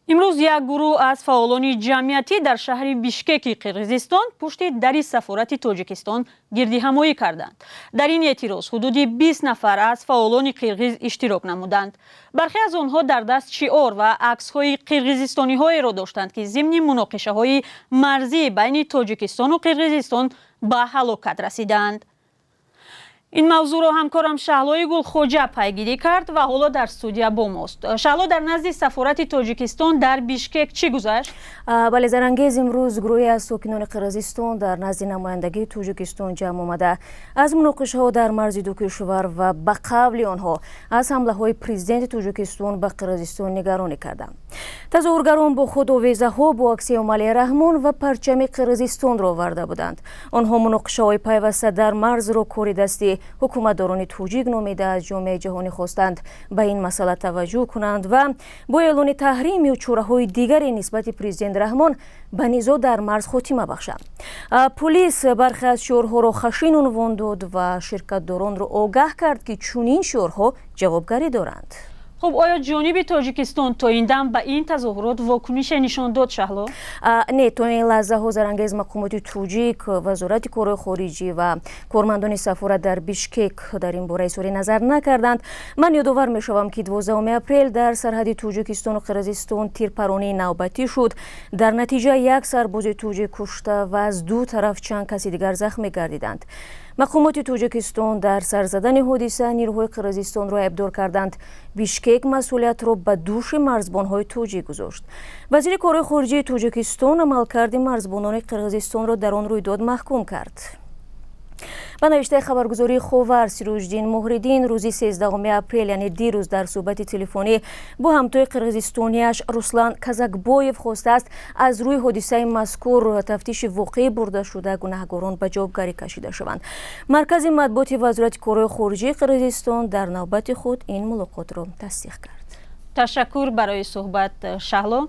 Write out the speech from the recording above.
Имрӯз як гурӯҳ аз фаъолони ҷамъиятӣ дар шаҳри Бишкеки Қирғизистон пушти дари сафорати Тоҷикистон гирдиҳамоӣ карданд. Дар ин эътироз ҳудуди 20 нафар аз фаъолони қирғиз иштирок намуданд. Бархе аз онҳо дар даст шиор ва аксҳои қирғизистониҳоеро доштанд, ки зимни муноқишаҳои марзӣ байни Тоҷикистону Қирғизистон ба ҳалокат расидаанд. Ин мавзӯъро ҳамкорам Шаҳлои Гулхоҷа пайгирӣ кард ва ҳоло дар студия бо мост. Шаҳло, дар назди сафорати Тоҷикистон дар Бишкек чӣ гузашт? Бале, Зарангез, имрӯз гурӯҳе аз сокинони Қирғизистон дар назди намояндагии Тоҷикистон ҷамъ омада, аз муноқишаҳо дар марзи ду кишвар ва ба қавли онҳо аз ҳамлаҳои президенти Тоҷикистон ба Қирғизистон нигаронӣ карданд. Тазоҳургарон бо худ овезаҳо бо акси Эмомалӣ Раҳмон ва парчами Қирғизистонро оварда буданд. Онҳо муноқишаҳои пайваста дар марзро кори дасти ҳукуматдорони тоҷик номида, аз ҷомеаи ҷаҳонӣ хостанд, ба ин масъала таваҷҷӯҳ кунанд ва бо эълони таҳрим ё чораҳои дигаре нисбати президент Раҳмон ба низоъ дар марз хотима бахшанд. Пулис бархе аз шиорҳоро хашин унвон дод ва ширкатдоронро огаҳ кард, ки чунин шиорҳо ҷавобгарӣ доранд. Хуб, оё ҷониби Тоҷикистон то ин дам ба ин тазоҳурот вокунише нишон дод, Шаҳло? Не, то ин лаҳзаҳо, Зарангез, мақомоти тоҷик, Вазорати корҳои хориҷӣ ва кормандони сафорат дар Бишкек дар ин бора изҳори назар накарданд. Ман ёдовар мешавам, ки 12 апрел дар сарҳади Тоҷикистону Қирғизистон тирпаронии навбатӣ шуд. Дар натиҷа як сарбози тоҷик кушта ва аз ду тараф чанд каси дигар захмӣ гардиданд. Мақомоти Тоҷикистон дар сар задани ҳодиса нирӯҳои Қирғизистонро айбдор карданд. Бишкек масъулиятро ба дӯши марзбонҳои тоҷик гузошт. Вазири корҳои хориҷии Тоҷикистон амалкарди марзбонони қирғизистонро дар он рӯйдод маҳкум кард. Ба навиштаи хабаргузории Ховар, Сироҷиддин Муҳриддин рӯзи 13 апрел, яъне дирӯз, дар суҳбати телефонӣ бо ҳамтои қирғизистонияш Руслан Казакбоев хостааст, аз рӯи ҳодисаи мазкур тафтиши воқеӣ бурда шуда, гунаҳгорон ба ҷавобгарӣ кашида шаванд. Маркази матбуоти Вазорати корҳои хориҷии Қирғизистон дар навбати худ ин мулоқотро тасдиқ кард. Ташаккур барои суҳбат, Шаҳло.